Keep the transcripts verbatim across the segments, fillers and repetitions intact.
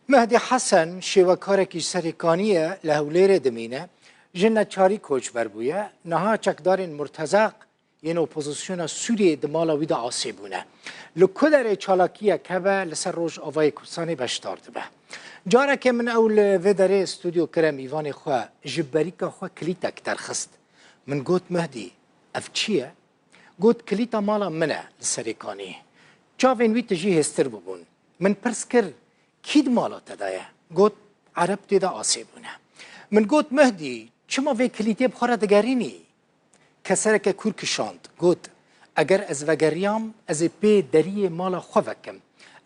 Mehdî Hesen şêwekarekî ji Serêkaniyê li Hewlêrê dimîne, ji neçarî koçber bûye, niha çekdarên murtezaq yên opozisyona Sûriyê di mala wî de asê bûne. Li ku derê çalakiyek hebe li ser Rojavayê Kurdistanê beşdar dibe. Careke min ew li vê derê stûdyo kire mîvanê xwe, ji berîka xwe kilîtek derxist. Min got, Mehdî, ev çi ye? Got, Kilîta mala min e li Serêkaniyê. Çavên wî tijî hêstir bûbûn. Min pirs kir, Kî di mala te de ye? Got, Ereb tê de asê bûne. Min got, Mehdî, çima vê kilîtê bi xwe re digerînî? Kesereke kûr kişand, got, Eger ez vegeriyam, ez ê pê deriyê mala xwe vekim.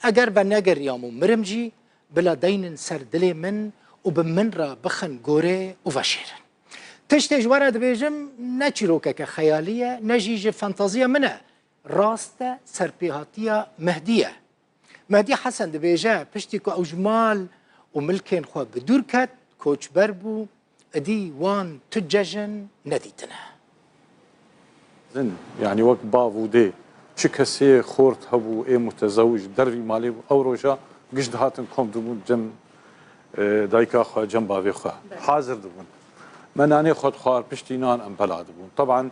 Eger venegeriyam û mirim jî, bila deynin ser dilê min û bi min re bixin gorê û veşêrin. Tiştê ji we re dibêjim, ne çîrokeke xeyalî ye, ne jî ji fantaziya min e. Rast e, serpêhatiya Mehdî ye. Mehdî Hesen dibêje, piştî ku ew ji mal û milkên xwe bi dûr ket, koçber bû, êdî wan tu cejin nedîtine. Din, yanî wek bav û dê, çi kesê xort hebû, ê mutezewij, dervî malê bû, ew roja giş dihatin kom dibûn cem, e, dayika xwe, cem bavê xwe. Hazir dibûn. Me nanê xwe dixwar, piştî nan em bela dibûn. Teban,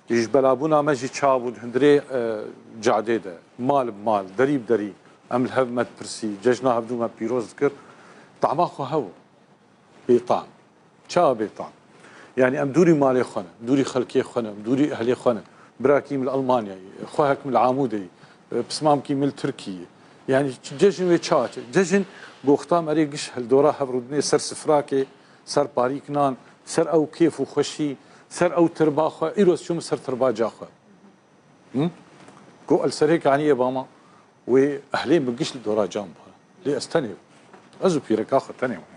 ji belabûna me jî çawa bû, di hundirê, e, cadê de, mal bi mal, derî bi derî, em li hev me dipirsî, cejna hevdû me pîroz dikir. Tama xwe hebû. Bêtam. Çawa bêtam? Yanî em dûrî malê xwe ne, dûrî xelkê xwe ne, dûrî ehlê xwe ne. Birakî min li Almanyayê, xwehek min li Amûdê ye, pismamkî min li Tirkiyê ye. Yanî cejin wê çawa çi? Cejin goxta me rê giş hildora hev rûdinê ser sifrakê, ser parîk nan, ser ew kêf û xweşî, ser ew tirba xwe, îro ez çûm ser tirba ca xwe. Hı? Got, El Serêkaniyê bama, wê ehlê min giş li dora cam bû. Lê ez tenê bûm. Ez û pîreka xwe tenê bûm.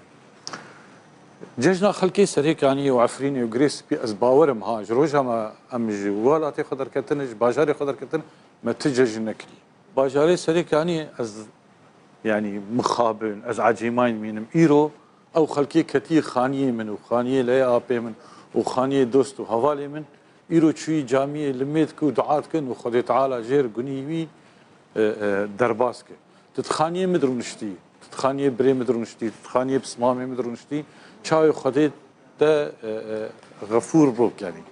Cejna xelkê Serêkaniyê û Efrînê û Girê Spî, ez bawerim ha, ji roja me em ji welatê xwe derketin, ji bajarê xwe derketin, me ti cejin nekiriye. Bajarê Serêkaniyê ez, yanî mixabin, ez ecêmayî mînim. Îro ew xelkê ketî xaniyê min û xaniyê leyê apê min û xaniyê dost û hevalê min, îro çûyî camiyê limê dikin û dua dikin û Xwedê Teala jêr gunî wî, e, e, derbas kir. Tu di xaniyê min de rûniştî, tu di xaniyê birê min de rûniştî, tu di xaniyê pismamê min de rûniştî, çavê Xwedê te, e, e, xefûr bû, yanî.